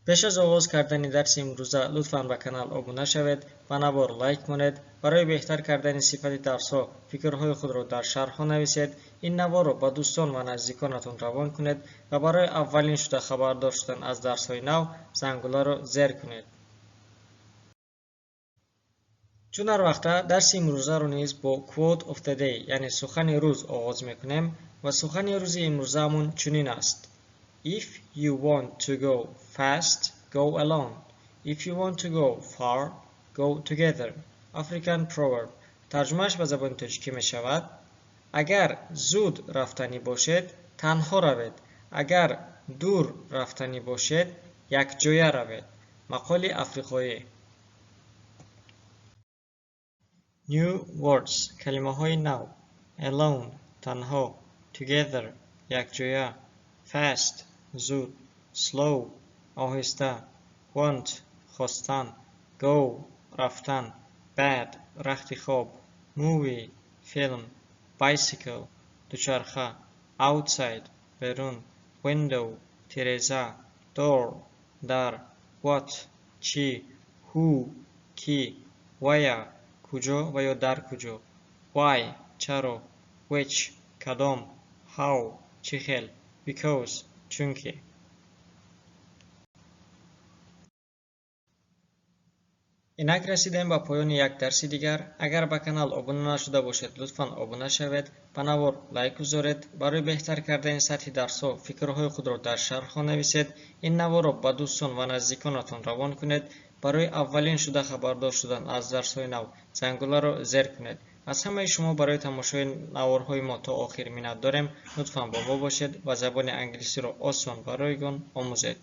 Пеш аз оғоз кардани дарси имрӯза лутфан ба канал обуна шавед, ба навор лайк монед, барои беҳтар кардани сифати дарсҳо фикрҳои худро дар шарҳҳо нависед, ин наворро ба дӯстон ва наздиконатон равон кунед ва барои аввалин шуда хабардор шудан аз дарсҳои нав зангуларо зер кунед. Чун ҳар вақта дарси имрӯзаро низ бо quote of the day, яъне сухани рӯз оғоз мекунем ва сухани рӯзи имрӯзаамон чунин аст: If you want to go fast, go alone. If you want to go far, go together. African proverb. Тарҷумааш ба забони тоҷикӣ мешавад: Агар зуд рафтанӣ бошед, танҳо равед. Агар дур рафтанӣ бошед, якҷоя равед. Мақоли африқоӣ. New words. Калимаҳои нав. Alone танҳо, together якҷоя, fast зуд, slow оҳиста, want хостан, go рафтан, bed рахти хоб, movie филм, bicycle дучарха, outside берун, window тиреза, door дар, what чӣ, who кӣ, where куҷо ва ё дар куҷо, why чаро, which кадом, how чӣ хел, because чунки. Инак расидем ба поёни як дарси дигар. Агар ба канал обуна нашуда бошед, лутфан обуна шавед, ба навор лайк гузоред, барои беҳтар кардани сатҳи дарсҳо фикрҳои худро дар шарҳҳо нависед, ин наворро ба дӯстон ва наздиконатон равон кунед, барои аввалин шуда хабардор шудан аз дарсҳои нав зангуларо зер кунед. Аз ҳамаи шумо барои тамошои наворҳои мо то охир миннат дорем. Лутфан бо мо бошед ва забони англисиро осон ва ройгон омӯзед.